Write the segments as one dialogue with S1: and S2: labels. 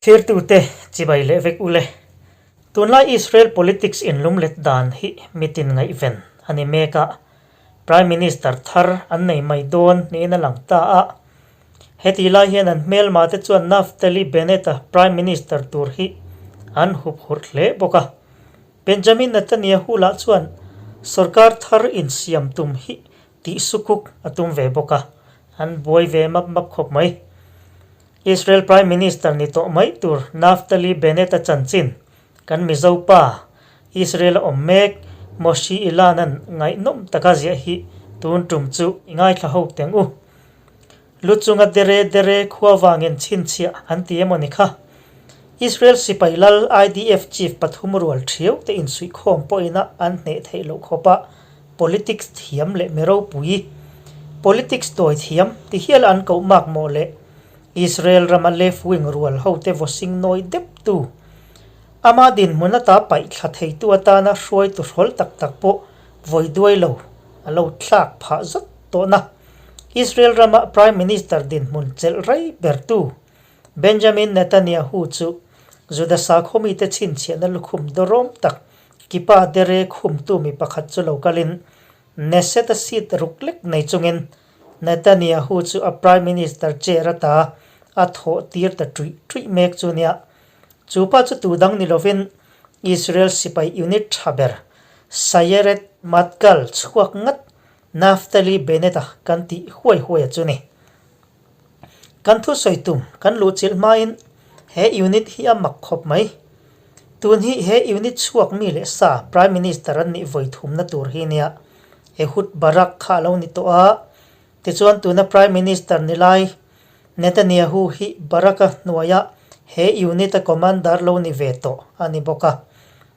S1: Thirtute chibai leh vek ule. Tunlai Israel politics inlumlet dan hi mitin ngaihven a ni mek a, Prime Minister thar an nei mai dawn niin a lang ta a. Heti lai hian an hmelma te chuan Naftali Bennett-a Prime Minister tur hi an hup hurh hle bawk a. Benjamin Netanyahu lah chuan sorkar thar insiam tum hi tih sukuk a tum ve bawk a, an buai ve map map khawp mai. Israel Prime Minister ni tawh mai tur Naftali Bennett-a chanchin kan Mizo pa, Israel-a awm mek Moshe Ilan-a'n ngaihnawm taka ziah hi tun tum chu i ngaithla ho teng u. Lu chunga dere dere khua vangin chhinchhiah an ti emaw ni kha? Israel sipai lal IDF chief pathum rual thiau te insuihkhawm pawhina an hneh theih loh khawpa politics thiam leh mi ropui, politics tawi thiam ti hial an koh mak maw le? Israel rama left wing rual hote vaw sing nawi dep tu, ama dinhmun ata paih thla theitu atana hruaitu hrawl tak tak pawh vawi duai lo a lo thlak phah zat tawhna Israel rama Prime Minister dinhmun chelh rei bertu Benjamin Netanyahu chu Juda sakhaw mite chhinchhiahna lukhum dawrawm tak kipa dere khumtu mi pakhat chu lo kalin Knesset-a seat ruk lek nei chungin Netanyahu chu a Prime Minister chair ata a thawh tir ta ṭuih ṭuih mek chu nia. Chu pa chu tu dang ni lovin Israel sipai unit ṭha ber Sayeret Matkal chhuak ngat Naftali Bennett-a kan tih huai huai a chu ni. Kan thusawi tum kan luhchilh hmain he unit hi a mak khawp mai. Tun hi he unit chhuak mi leh sa Prime Minister an nih vawi thumna tur hi nia. Ehud Barak kha a lo ni tawh a, tichuan tuna Prime Minister ni lai Netanyahu hi Barak-a hnuaia he unit-a commander lo ni ve tawh a ni bawk a.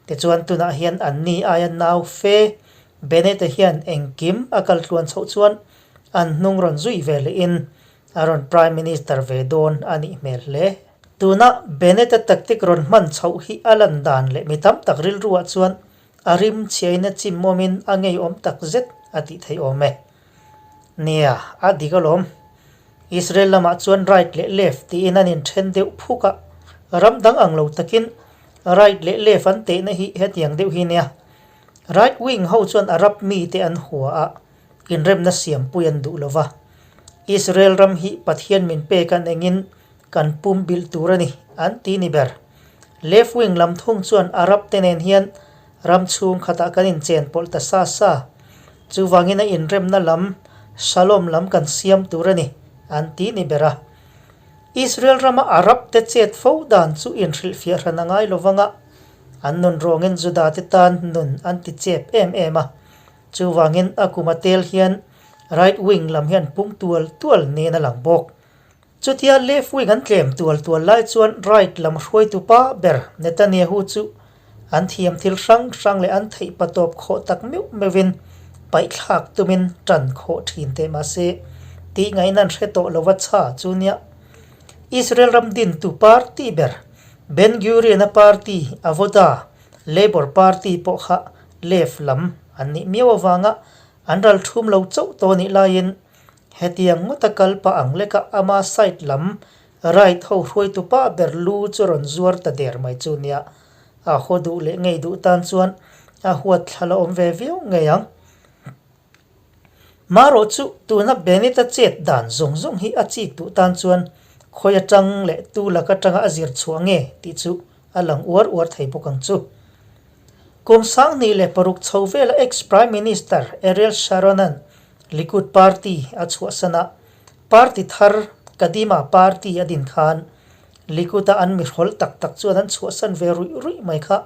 S1: Tichuan tunah hian anni aia nau fe Bennett-a hian engkim a kaltluan chhoh chuan an hnung rawn zui ve lehin a rawn Prime Minister ve dawn a nih hmel hle. Tuna Bennett-a tactic rawn hman chhoh hi a lan dan leh mi tam tak rilruah chuan a rim chhiain a chimawmin a ngeiawm tak zet a tih theih awm e. Nia, a dik alawm. Israel lamah chuan right leh left tiin an inthen deuh phuk a, ram dang ang lo takin right leh left an tehna hi hetiang deuh hi nia. Right wing ho chuan Arab mite an hua a, inremna siampui an duh lo va. Israel ram hi Pathian min pek an engin kan pum bilh tur a ni, an ti ni ber. Left wing lam thung chuan Arab te nen hian ram chhung khatah kan inchen pawlh ta sa sa. Chuvangin a inremna lam, Shalom lam kan siam tur a ni, an ti ni ber a. Israel rama Arab te chet fo dan chu inhrilhfiah hran a ngai lo vang a, an nun rawngin Juda te tan nun an ti chep em em a. Chuvangin a kum a tel hian right wing lam hian pung tual tual niin a lang bawk. Chutia left wing an tlem tual tual lai chuan right lam hruaitu pa ber Netanyahu chu an thiam thil hrang hrang leh an theih patawp khawh tak meuh meuhin paihthlak tumin tan khawh thin teh mahse tih ngaihna an hre tawh lova chha chu nia Israel ram dintu party ber Ben Gurion-a party Avoda Labour Party pawh kha left lam an nih miau avanga an ral thum lo chauh tawh nih laiin hetiang ngawta kal pah ang leka ama side lam right ho hruaitu pah ber lu chu rawn zuar ta der mai chu nia a haw duh leh ngei duh tan chuan a huat thla la awm ve viau ngei ang. Marawh chu tuna Bennett-a chet dan zawng zawng hi a chik duh tan chuan khawi atang leh tu lak atanga a zir chhuah nge tih chu a lang uar uar thei bawk ang chu. Kum 2006 chho vela ex-Prime Minister Ariel Sharon-a'n Likud Party a chhuahsan a, party thar Kadima Party a din khan Likud-a an mihrawl tak tak chuan an chhuahsan ve ruih ruih mai kha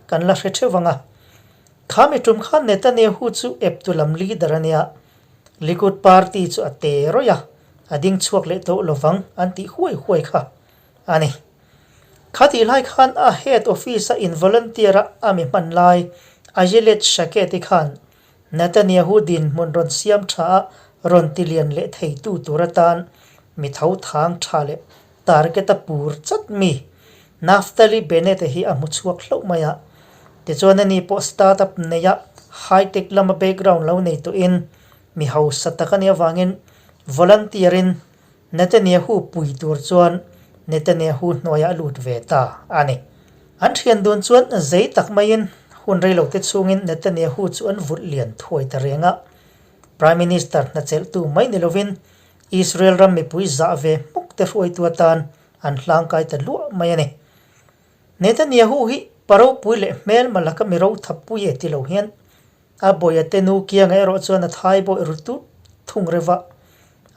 S1: kan la hre theuh vang a. Kha mi tum khan Netanyahu chu eptu lam leader a nia, Likud Party chu a te rawih a, a ding chhuak leh tawh lovang an tih huai huai kha a ni. Kha tih lai khan a head office a in volunteer a a mi hman lai Ayelet Shaked-i khan Netanyahu dinhmun rawn siam tha a rawn ti lian leh theitu tur atan mi tho thang tha leh target a pur chat mi Naftali Bennett-a hi a hmu chhuak hlauh mai a. Tichuan ani pawh startup neia high-tech lama background lo nei tawhin mi hausa tak a nih avangin volunteer-in Netanyahu pui tur chuan Netanyahu hnuaiah a lut ve ta a ni. An thian dun chuan zei tak maiin hun reilote chhungin Netanyahu chu an vulh lian thuai ta reng a. Prime Minister hna chelhtu mai ni lovin Israel ram mipui zah ve hmuk te hruaitu atan an hlangkai ta luah mai a ni. Netanyahu hi pa ropui leh hmelma laka mi rothapui e ti lo hian A bawia te nu kianga erawh chuan a thai bawih ru tut thung reuh a.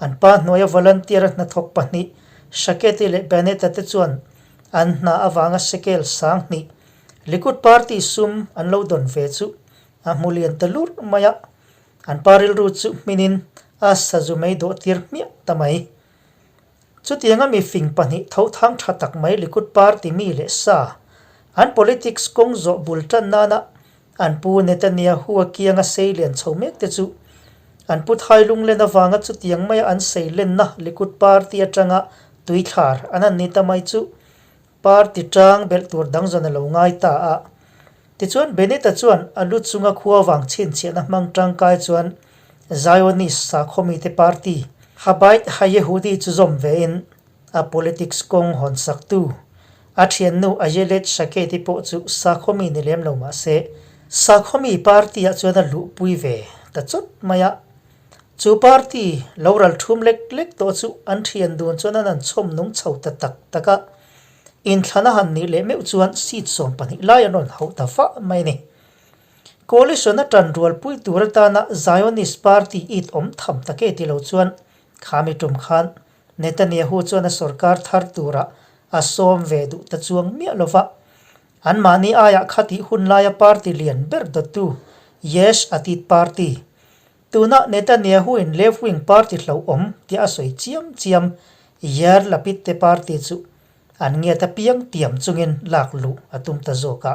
S1: An pa hnuaia volunteer a hnathawk pahnih Shaketi leh Bennett-a te chuan an hna avanga shekel 2000 Likud party sum an lo dawn ve chu a hmu lian ta lurh mai a. An pa rilru chu hminin a sazu mei dawh tir hmiah ta mai. Chutianga mi fing pahnih tho thang tha tak mai Likud party mi leh sa an politics kawng zawh bul tan nana An pu Netanyahu-a kianga sei lian chho mek te chu an pu Thai lunglen avanga chutiang maia an sei lenna Likud party atanga tuithlar an han ni ta mai chu party tang belh tur dang zawn a lo ngai ta a. Tichuan Bennett-a chuan a lu chunga khua vang chhinchhiahna hmang tangkai chuan Zionist sakhaw mite party Habayit Hayehudi chu zawm vein A politics kawng hawn saktu, a thiannu Ayelet Shaked-i pawh chu sakhaw mi ni lem lo mah se, sakhaw mi party-ah chuan a luhpui ve ta chawt mai a. Chu party lo ral thum lek lek tawh chu an thian dun chuan an han chhawm nung chho ta tak tak a. Inthlan a han nih leh meuh chuan seat 12 lai an rawn hauh ta vah mai a ni. Coalition a tan rualpui tur atana Zionist party it awm tham tak e ti lo chuan khami tum khan Netanyahu chuan a sorkar thar turah a sawm ve duh ta chuang miah lo va. Anmahni aiah khatih hun laia party lian ber dawttu Yesh Atid party, tuna Netanyahu-in left-wing party hlauhawm tia a sawi chiam chiam Yair Lapid te party chu an ngiat apiang tiam chungin lak luh a tum ta zawk a.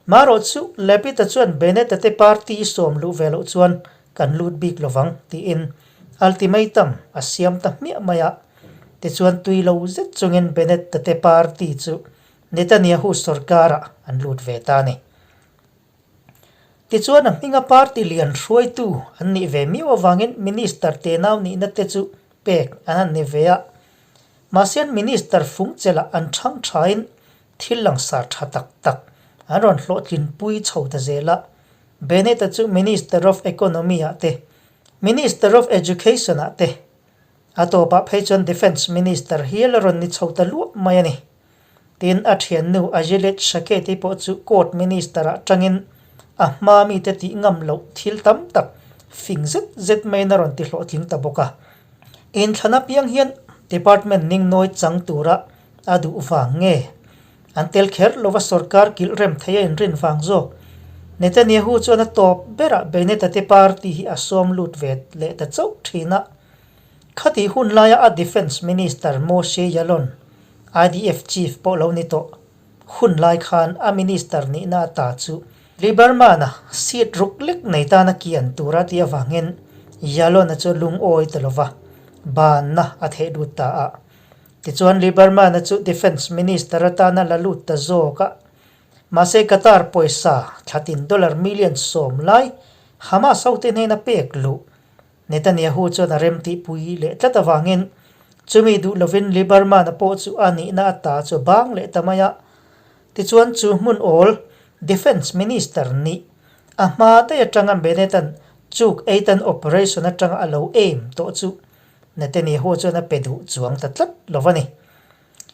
S1: Marawh chu Lapid-a chuan Bennett-a te party i sawm luh ve loh chuan kan lut bik lovang tiin ultimatum a siam ta hmiah mai a. Tichuan tui lo zet chungin Bennett-a te party chu Netanyahu sorkarah an lut ve ta a ni. Tichuan a hminga party lian hruaitu an nih ve miau avangin minister tenau nihna te chu pek an han ni ve a. Mahse an minister fung chelh ah an thang thain Thil langsar tha tak tak an rawn hlawhtlinpui chho ta zel a, Bennett-a chu Minister of Economy-ah te, Minister of Education-ah te, a tawpah phei chuan Defence Minister hial a rawn ni chho ta luah mai a ni. Tin, a thiannu Ayelet Shaked-i pawh chu Court Minister-ah tangin a hma mite tih ngam loh thil tam tak fing zet zet maiin a rawn ti hlawhtling ta bawk a. Inthlan apiang hian Department ningnawi chang tura A duh vang nge? An tel kher lova sorkar kilh rem thei a inrin vang zawk. Netanyahu chuan a tawp berah Bennett-a te party hi a sawm lut ve leh ta chauh thin a. Khatih hun laia a Defence Minister Moshe Ya'alon, IDF chief pawh lo ni tawh, hun lai khan a minister nihna ata chu Lieberman-a seat ruk lek nei tana kian tura tih avangin Ya'alon-a chu lungawi ta lova banna a theh lut ta a. Tichuan Lieberman-a chu Defence Minister atana la lut ta zawk a. Mahse Qatar pawisa thlatin dollar million 10 lai Hamas hote hnena pek luh Netanyahu chuan a remtihpui leh tlat avangin chumi duh lovin Lieberman-a pawh chu a nihna ata chu bang leh ta mai a. Tichuan chu hmun awl Defence Minister nih a hma daih atanga Bennett-a'n chuk eitan operation atanga a lo aim tawh chu Netanyahu chuan a pe duh chuang ta tlat lo a ni.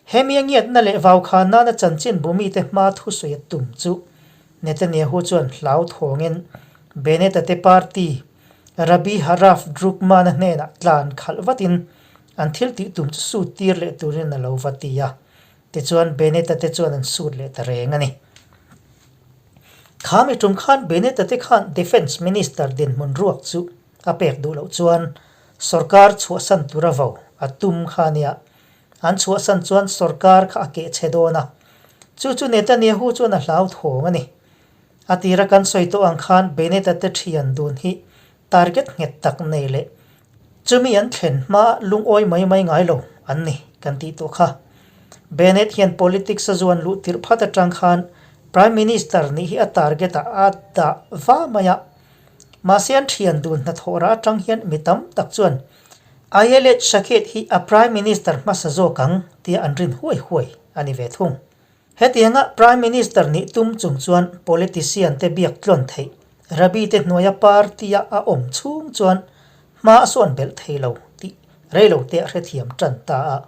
S1: Hemi a ngiatna leh vaukhan nana chanchin bumite hma thusawi a tum chu Netanyahu chuan hlauthawngin Bennett-a te party Rabbi Harav Drukman-a hnenah tlan khalh vatin an thil tih tum chu sut tir leh turin a lo va ti a. Tichuan Bennett-a te chuan an sut leh ta reng a ni. Kha mi tum khan Bennett-a te khan Defence Minister dinhmun ruak chu a pek duh loh chuan Sorkar chhuahsan tura vo a tum kha nia. An chhuahsan chuan sorkar kha a keh chhe dawn a. Chu chu Netanyahu chuan a hlauthawng a ni. A tira kan sawi tawh ang khan Bennett-a te thian dun hi target nghet tak nei leh chumi an thlen hma lungawi mai mai ngai lo an ni kan tih tawh kha. Bennett hian politics a zuan luh tirh phat atang khan Prime Minister nih hi a target ah a dah va mai a. Mahse an thian dun hnathawh rah atang hian mi tam tak chuan. Ayelet Shaked hi a Prime Minister hmasa zawk ang tia an rin huai huai a ni ve thung. Hetianga Prime Minister nih tum chung chuan politician te biak tlawn theih, Rabbi te hnuaia party-a a awm chhung chuan hma a sawn belh thei lo tih reilote a hrethiam tan ta a.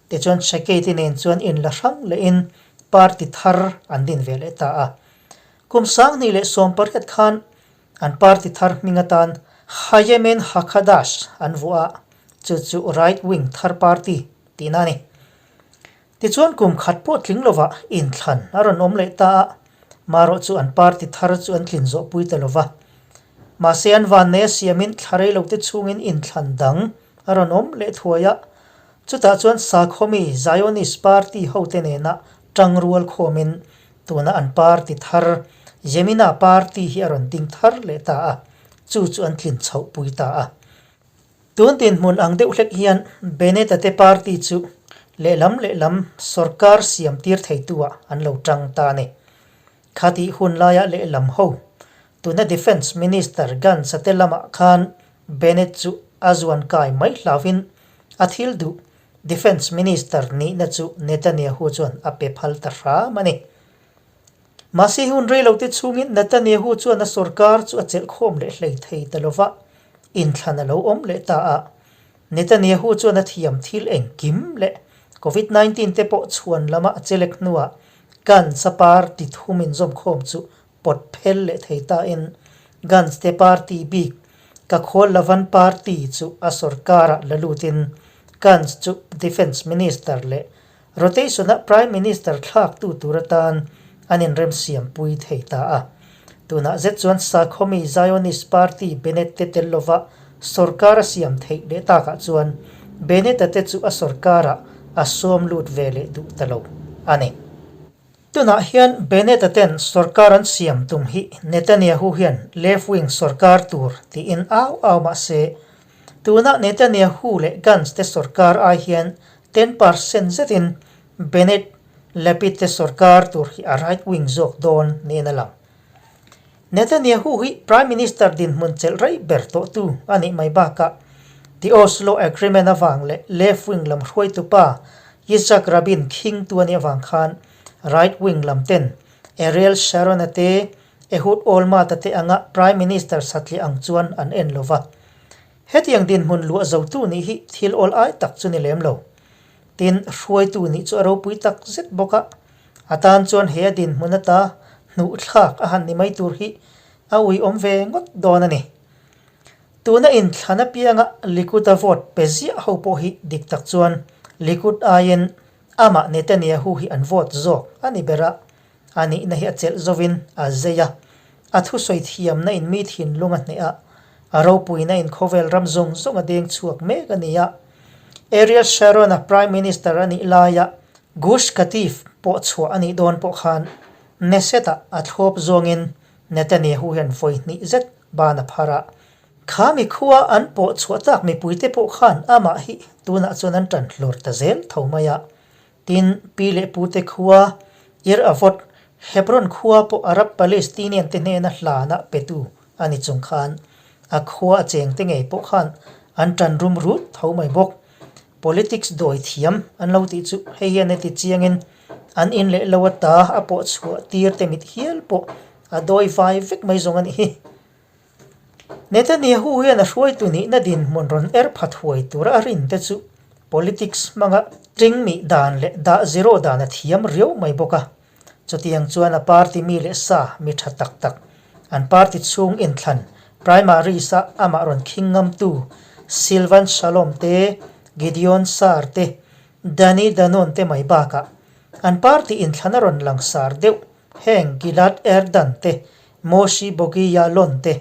S1: Tichuan Shaked-i nen chuan inla hrang lehin party thar an din ve leh ta a. Kum 2018 khan an party thar hming atan Hayemen Hakhadash an vuah a, chu chu right wing thar party tihna a ni. Tichuan kum khat pawh tling lovah inthlan a rawn awm leh ta a, marawh chu an party thar chu an tlin zawh pui ta lova. Mahse an vannei a siamin thla rei lote chhungin inthlan dang a rawn awm leh thuai a, chutah chuan Sakhawmi Zionist party hote nena tangrual khawmin Tuna an party thar, Yemina party hi a rawn ding thar leh ta a, chu chu an tlin chhoh pui ta a. Tun dinhmun ang deuh hlek hian Bennett-a te party chu lehlam lehlam sorkar siam tir theitu-ah an lo tang ta a ni. Khatih hun laia lehlam ho, tuna Defence Minister Gantz-a te lamah khan Bennett chu a zuan kai mai hlauvin a thil duh Defence Minister nihna chu Netanyahu chuan a pe phal ta hram a ni. Mahse hun rei lote chhungin Netanyahu chuan a sorkar chu a chelh khawm leh hlei thei ta lova, inthlan a lo awm leh ta a. Netanyahu chuan a thiam thil engkim leh Covid 19 te pawh chhuan lama a chelek hnuah Gantz a party thum inzawmkhawm chu pawt phel leh thei ta in Gantz te party bik Kakhawl Lavan party chu a sorkarah la lutin Gantz chu Defence Minister leh rotation-a Prime Minister thlaktu tur atan an inremsiam pui thei ta a. Tunah zet chuan Sakhawmi Zionist party Bennett te tel lova sorkar a siam theih leh takah chuan Bennett-a te chu a sorkarah a sawm lut ve leh duh ta lo a ni. Tunah hian Bennett-a ten sorkar an siam tum hi Netanyahu hian left-wing sorkar tur tiin au au mah se, tunah Netanyahu leh Gantz te sorkar ai hian 10% zetin Bennett, Lapid te sorkar tur hi a right-wing zawk dawn niin a lang. Netanyahu hi Prime Minister dinhmun chelh rei ber tawhtu a nih mai bakah The Oslo Agreement avang leh left-wing lam hruaitupa Yitzhak Rabin khingtu a nih avang khan right-wing lam ten Ariel Sharon-a te, Ehud Olmert-a te anga Prime Minister satliah ang chuan an en lo va. Hetiang dinhmun luah zotu nih hi thil awl ai tak chu ni lem lo. Tin, hruaitu nih chu a ropui tak zet bawk a, a tan chuan he a dinhmun ata hnuh thlak a han ni mai tur hi a uiawm ve ngawt dawn a ni. Tuna inthlan apianga Likud-a vote pe ziah ho pawh hi dik tak chuan Likud aiin amah Netanyahu hi an vote zawk a ni ber a, a nihna hi a chelh zovin a zei a, a thusawi thiamna in mi thinlung a hneh a, a ropuina in khawvel ram zawng zawng a deng chhuak mek a ni a. Ariel Sharon-a Prime Minister a nih laia Gush Katif pawh chhuah a nih dawn pawh khan Knesset-ah a thlawp zawngin Netanyahu hian vawi hnih zet ban a phar a. Kha mikhua an pawh chhuah tak mipuite pawh khan amah hi tunah chuan an tan hlur ta zel tho mai a. Tin, pi leh pute khua, Ir Avot, Hebron khua pawh Arab Palestinian te hnena hlana petu a ni chung khan a khua a chengte ngei pawh khan an tan rum rut tho mai bawk. Politics dawi thiam an lo tih chu hei hian heti chiangin an in leh lo ata a pawh chhuah tir te mit hial pawh a dawi vai vek mai zawng a nih hi. Netanyahu hian a hruaitu nihna dinhmun rawn er phat huai tura a rin te chu politics hmanga ṭing mih dan leh dah zero dan a thiam riau mai bawk a. Chutiang chuan a party mi leh sa mi ṭha tak tak, an party chhung inthlan primaries-a amah rawn khing ngamtu Silvan Shalom te, Gideon Saar te, Danny Danon te mai bakah an party inthlan a rawn langsar deuh Heng Gilad Erdan te, Moshe Bogie Ya'alon te,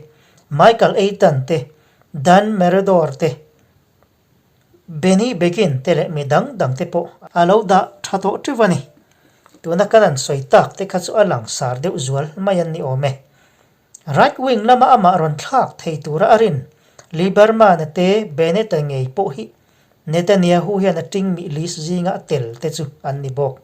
S1: Michael Eitan te, Dan Meridor te, Benny Begin te leh mi dang dang te pawh a lo dah tha tawh teuh a ni. Tuna kan an sawi tak te kha chu a langsar deuh zual mai an ni awm e. Right wing lama amah rawn thlak thei tura a rin Lieberman-a te Bennett-a ngei pawh hi Netanyahu hian a tingmih list zinga a tel te chu an ni bawk.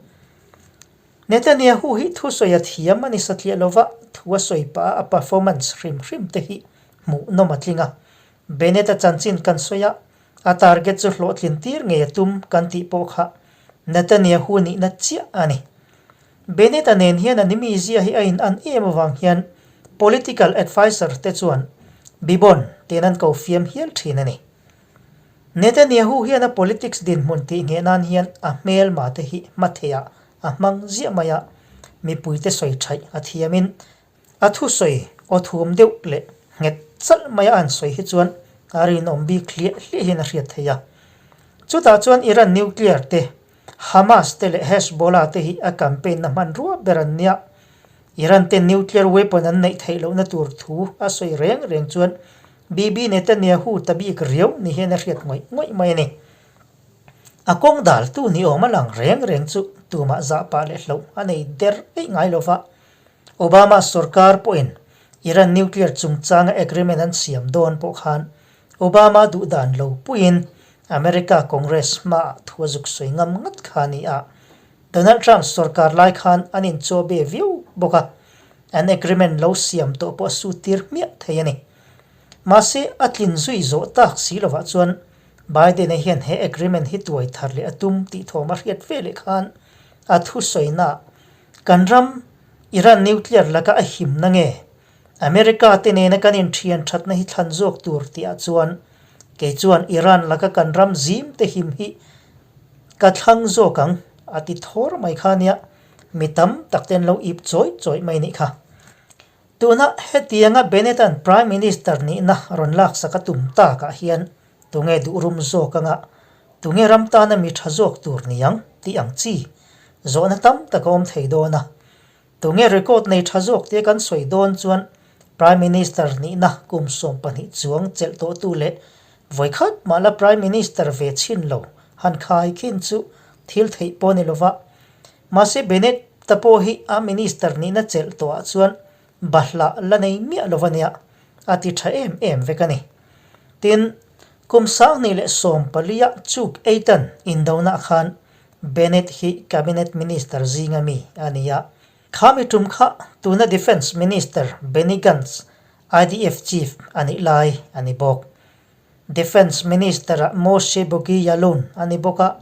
S1: Netanyahu hi thusawi a thiam a ni satliah lova, thu a sawi pah a, a performance hrim hrim te hi hmuhnawm a tling a. Bennett-a chanchin kan sawi a, A target chu hlawhtlin tir ngei a tum kan tih pawh kha Netanyahu nihna chiah a ni. Bennett-a nen hian an imizia hi a in an em avang hian political adviser te chuan Bibon tiin an ko fiam hial thin a ni. Netanyahu hian a politics dinhmun tih ngheh nan hian a hmelma te hi hmatheiah a hmang ziah mai a, mipuite sawi thaih a thiamin a thusawi aw thum deuh leh nghet chalh maia an sawi hi chuan a rinawm bik hliah hliah hian a hriat theih a. Chutah chuan Iran nuclear te, Hamas te leh Hezbollah te hi a campaign na hmanrua ber an nia. Iran ten nuclear weapon an neih theih lohna tur thu a sawi reng reng chuan Bibi Netanyahu ta bik riau ni hian a hriat ngawih ngawih mai a ni. A kawng daltu ni awm a lang reng reng chu tumah zah pah leh hloh a nei der eih ngai lo va. Obama sorkar pawhin Iran nuclear chungchanga agreement an siam dawn pawh khan Obama duh dan lo puiin America Congress hmaah thu a zuk sawi ngam ngat kha a ni a. Donald Trump sorkar lai khan an inchaw be viau bawk a, an agreement lo siam tawh pawh a sut tir hmiah thei a ni. Mahse, a tlin zui zawh tak si lovah chuan Biden-a hian he agreement hi tuai thar leh a tum tih thawm a hriat ve leh khan a thusawiinaah kan ram Iran nuclear laka a himna nge America te nena kan inthian thatna hi thlan zawk tur tihah chuan kei chuan Iran laka kan ram zim te him hi ka thlang zawk ang a ti thawr mai kha nia, mi tam tak te an lo ip chawih chawih mai nih kha. Tuna hetianga Bennett-a'n Prime Minister nihna rawn laksak a tum takah hian tunge duh rum zawk anga tunge ram tana mi tha zawk tur niang tih ang chi zawhna tam tak a awm thei dawn a. Tunge record nei tha zawk tia kan sawi dawn chuan Prime Minister nihna kum 12 chuang chelh tawhtu leh vawikhat mah la Prime Minister ve chhin lo han khai khin chu thil theih pawh ni lova. Mahse Bennett ta pawh hi a Minister nihna chelh tawhah chuan bahlah la nei miah lova nia a ti tha em em vek a ni. Tin, kum 2014 ah Chuk Eitan indonah khan Bennett hi Cabinet Minister zinga mi a ni a. Kha mi tum kha tuna Defence Minister Benny Gantz, IDF Chief a nih lai a ni bawk. Defence Minister-ah Moshe Bogie Ya'alon a ni bawk a.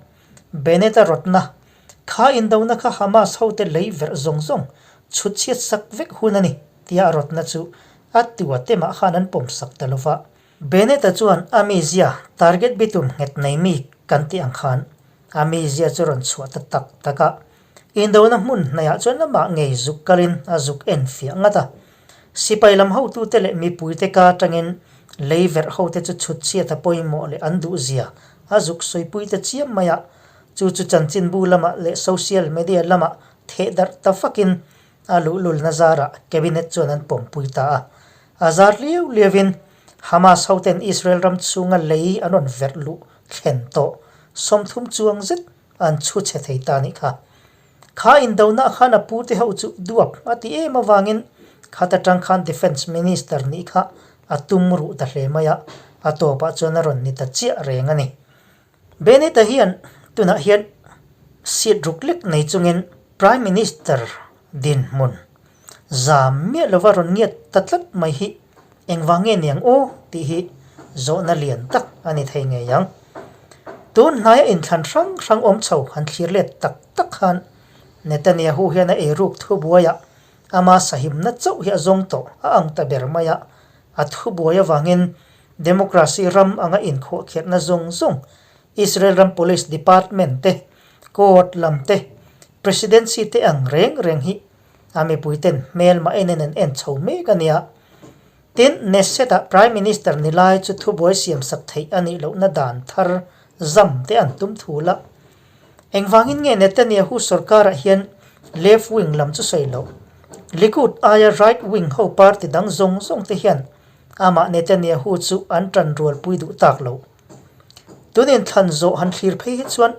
S1: Bennett-a rawtna, Kha indona kha Hamas hote lei verh zawng zawng chhut chhiat sak vek hun a ni, tia a rawtna chu a tua te mah khan an pawm sak ta lo va. Bennett-a chuan a mizia target bitum nghet nei mi kan tih ang khan A mizia chu rawn chhuah ta tak tak a, indona hmun hnaihah chuan amah ngei zuk kalin a zuk en fiah ngat a. Sipai lam hotute leh mipuite ka atangin lei verh hote chu chhut chhiat a pawimawh leh an duhzia a zuk sawipui ta chiam mai a, chu chu chanchinbu lamah leh social media lamah theh darh ta fakin a luhlulna zarah cabinet chuan an pawmpui ta a. A zar liau liauin Hamas hoten Israel ram chhunga lei an rawn verh luh thlen tawh 30 chuang zet an chhu chhe thei ta nih kha. Kha indonah khan a pute ho chu duap a ti em avangin khat atang khan Defence Minister nih kha a tum ruh ta hle mai a, a tawpah chuan a rawn ni ta chiah reng a ni. Bennett-a hian tunah hian seat ruk lek nei chungin Prime Minister dinhmun zam miah lova rawn ngiat ta tlat mai hi engvang nge niang aw tih hi zawhna lian tak a ni thei ngei ang. Tun hnaia inthlan hrang hrang awm chho han thlir let tak tak khan Netanyahu hian a eiruk thubuaiah ama sahimna chauh hi a zawng tawh a ang ta ber mai a, a thubuai avangin Democracy ram anga inkhawhkhiatna zawng zawng Israel ram Police Department te, Court lam te, Presidency te ang reng reng hi a mipuiten hmelmah en en an en chho mek a nia. Tin, Knesset-ah Prime Minister ni lai chu thubuai siamsak theih a nih lohna dan thar zam te an tum thul a. Engvangin nge Netanyahu sorkarah hian left wing lam chu sawi loh? Likud aia right wing ho party dang zawng zawng te hian Amah Netanyahu chu an ṭan rualpui duh tak lo. Tunin thlan zawh han thlir phei hi chuan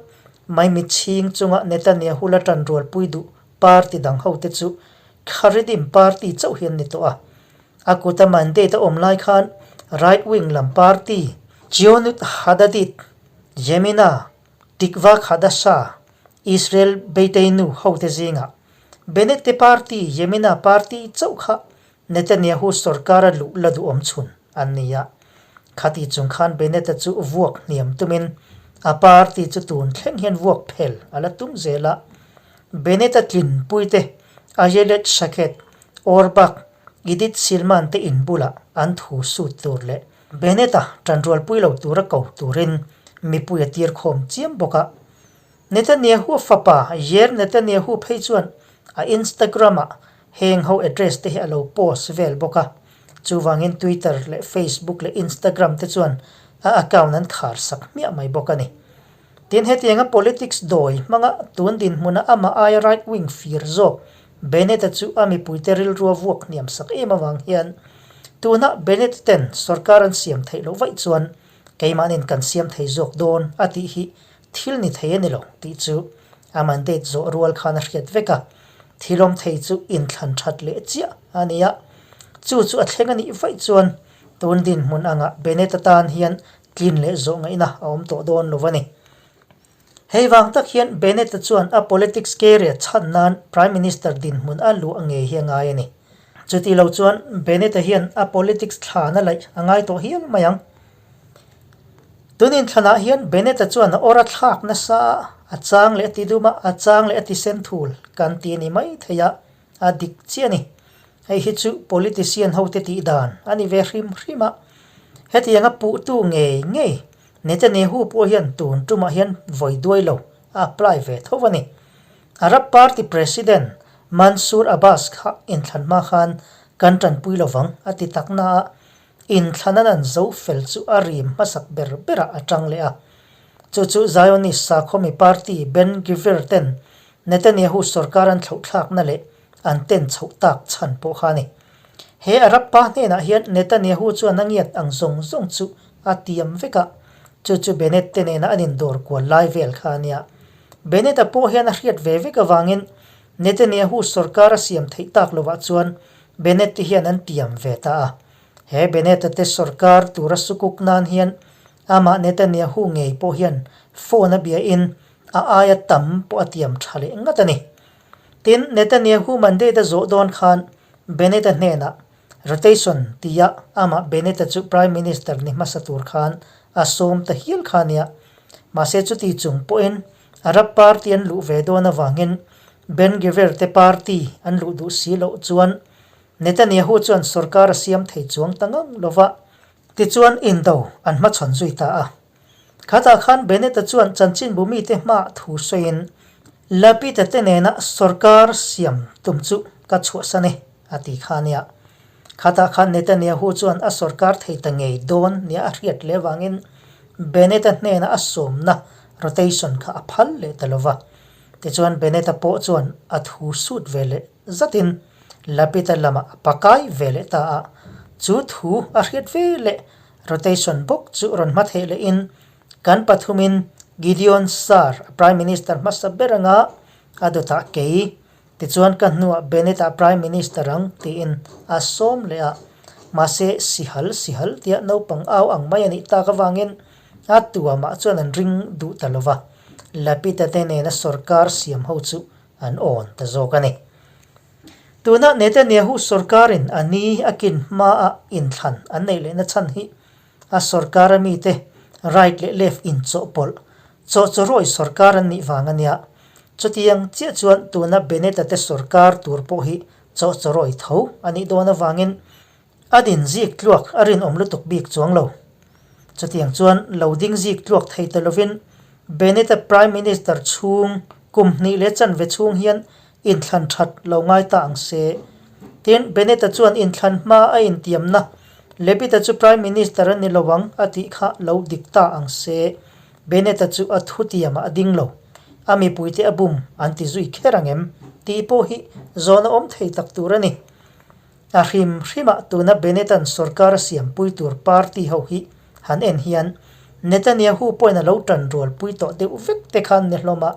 S1: Maimi chhing chunga Netanyahu la ṭan rualpui duh party dang hote chu Haredim party chauh hi an ni tawh a. A kuta mandate a awm lai khan right wing lam party Tzionut Hadatit, Yemina, Tikva Khadasha, Israel Beiteinu hote zingah Bennett te party Yemina party chauh kha Netanyahu sorkara luh la duhawm chhun an ni a. Khati chung khan Bennett-a chu vuak hniam tumin a party chu tun thleng hian vuak phel a la tum zel a. Bennett-a tlinpuite Ayelet Shaked, Orbach, Idit Silman te in bulah an thu sut tur leh Bennett-a tanrualpui lo tura ko turin mipui a tir khawm chiam bawk a. Netanyahu fapa Yair Netanyahu phei chuan a Instagram-ah heng ho address te hi a lo post vel bawk a. Chuvangin Twitter leh Facebook leh Instagram te chuan a account an khar sak hmiah mai bawk a ni. Tin, hetianga politics dawi hmanga tun dinhmuna amah aia right wing fir zawk Bennett-a chu a mipuite rilrua vuak hniam sak em avang hian tuna Bennett ten sorkar an siam theih loh vaih chuan keimahnin kan siam thei zawk dawn a tih hi thil ni thei a ni lo tih chu a mandate zawh rual khan a hriat vek a, thil awm thei chu inthlan that leh chiah a ni a, chu chu a thleng a nih vaih chuan tun dinhmun angah Bennett atan hian tlin leh zawh ngaihna a awm tawh dawn lo a ni. Hei vang tak hian Bennett-a chuan a politics career chhan nan Prime Minister dinhmun a luah ngei hi a ngai a ni. Chuti lo chuan Bennett-a hian a politics thlan a laih a ngai tawh hial mai ang. Tun inthlanah hian Bennett-a chuan a awr a thlak nasa a, a chang leh a ti dum a, a chang leh a ti sen thul kan ti a ni mai thei a, a dik chiah a ni. Hei hi chu politician hote tih dan a ni ve hrim hrim a. Hetianga puhtu ngei ngei Netanyahu pawh hian tun tumah hian vawi duai lo a apply ve tho a ni. Arab Party President Mansour Abbas kha inthlan hma khan kan tanpui lovang a ti tak na a, inthlan an an zo fel chu a rim hmasak ber berah a tang leh a. Chu chu Zionist sakhawmi party Ben Gvir ten Netanyahu sorkar an thlauhthlakna leh an ten chhoh tak chhan pawh kha a ni. He Arab pa hnenah hian Netanyahu chuan a ngiat ang zawng zawng chu a tiam vek a, chu chu Bennett te nena an indawr kual lai vel kha a nia. Bennett-a pawh hian a hriat ve vek avangin Netanyahu sorkar a siam theih tak lovah chuan Bennett te hian an tiam ve ta a. He Bennett-a te sorkar tura sukuk nan hian amah Netanyahu ngei pawh hian phone a biain a aia tam pawh a tiam tha leh ngat a ni. Tin, Netanyahu mandate a zawh dawn khan Bennett-a hnenah rotation tia amah Bennett-a chu Prime Minister ni hmasa tur khan a sawm ta hial kha nia. Mahse chuti chung pawhin Arab party an luh ve dawn avangin Ben Gvir te party an luh duh si loh chuan Netanyahu chuan sorkar a siam thei chuang ta ngang lova, tichuan indo an hmachhawn zui ta a. Khatah khan Bennett-a chuan chanchinbu mite hmaah thu sawiin, Lapid-a te nena sorkar siam tum chu ka chhuahsan e, a ti kha a nia. Khatah khan Netanyahu chuan a sorkar thei ta ngei dawn nia a hriat leh avangin Bennett-a hnena a sawmna rotation kha a phal leh ta lova. Tichuan Bennett-a pawh chuan a thu sut ve leh zatin Lapid-a lamah a pakai ve leh ta a. Chu thu a hriat ve leh Rotation bawk chu rawn hma theih lehin kan pathumin Gideon Sar a Prime Minister hmasa ber anga a dawtah kei, tichuan ka hnuah Bennett-a Prime Minister ang tiin a sawm leh a. Mahse sihal sihal tia naupang au ang mai a nih tak avangin a tuamah chuan an ring duh ta lova, Lapid-a te nena sorkar siam ho chu an awn ta zawk a ni. Tuna Netanyahu sorkarin a ni a kin hmaah inthlan an neih lehna chhan hi a sorkara mite right leh left inchawhpawlh chawhchawrawi sorkar an nih vang a nia. Chutiang chiah chuan tuna Bennett-a te sorkar tur pawh hi chawhchawrawi tho a nih dawn avangin a din zik tluak a rinawm lutuk bik chuang lo. Chutiang chuan lo ding zik tluak thei ta lovin Bennett-a Prime Minister chhung kum hnih leh chanve chhung hian Inthlan that lo ngai ta ang se. Tin, Bennett-a chuan inthlan hma a intiamna, Lebit-a chu Prime Minister a ni lo ang a tih kha lo dik ta ang se. Bennett-a chu a thutiamah a ding lo. A mipuite a bum an ti zui kher ang em? Tih pawh hi zawhna awm thei tak tur a ni. A hrim hrimah tuna Bennett-a'n sorkar a siampui tur party ho hi han en hian Netanyahu pawhin a lo tan rualpui tawh deuh vek te khan ni hlawm a,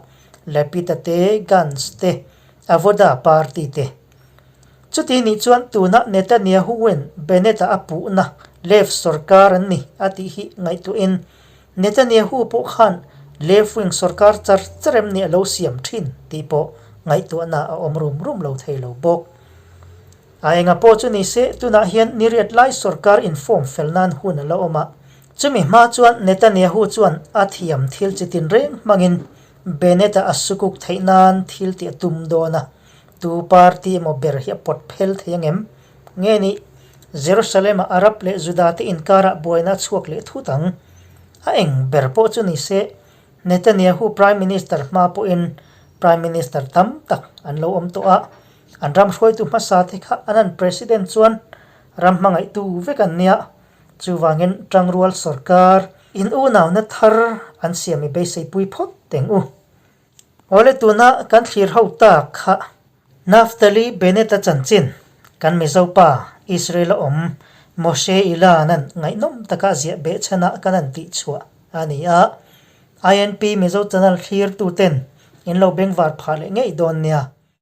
S1: Lapid-a te, Gantz te, Avoda party te. Chuti nih chuan tuna Netanyahu-in Bennett-a a puhna left sorkar an ni a tih hi ngaihtuahin Netanyahu pawh khan left wing sorkar char char em ni a lo siam thin tih pawh ngaihtuahna a awm rum rum lo thei lo bawk. A enga pawh chu ni se, tunah hian niriat lai sorkar inform fel nan hun a la awm a. Chumi hma chuan Netanyahu chuan a thiam thil chi tinreng hmangin Bennett-a a sukuk theih nan thil tih a tum dawn a, tu party emaw ber hi a pawt phel thei ang em? Nge ni, Jerusalem-a Arab leh Juda te inkarah buaina a chhuak leh thut ang. A eng ber pawh chu ni se, Netanyahu Prime Minister hma pawhin Prime Minister tam tak an lo awm tawh a, an ram hruaitu hmasa te kha an an President chuan ram hmangaihtu vek an nia. Chuvangin tangrual sorkar in unauna thar an siam i beiseipui phawt teng u. Awle tuna kan thlir ho tak kha Naftali Bennett-a chanchin kan Mizo pa Israel-a awm Moshe Ilan-a'n ngaihnawm taka a ziah beh chhanah kan han tihchhuah a ni a. INP Mizo channel thlirtuten in lo bengvar phah leh ngei dawn nia.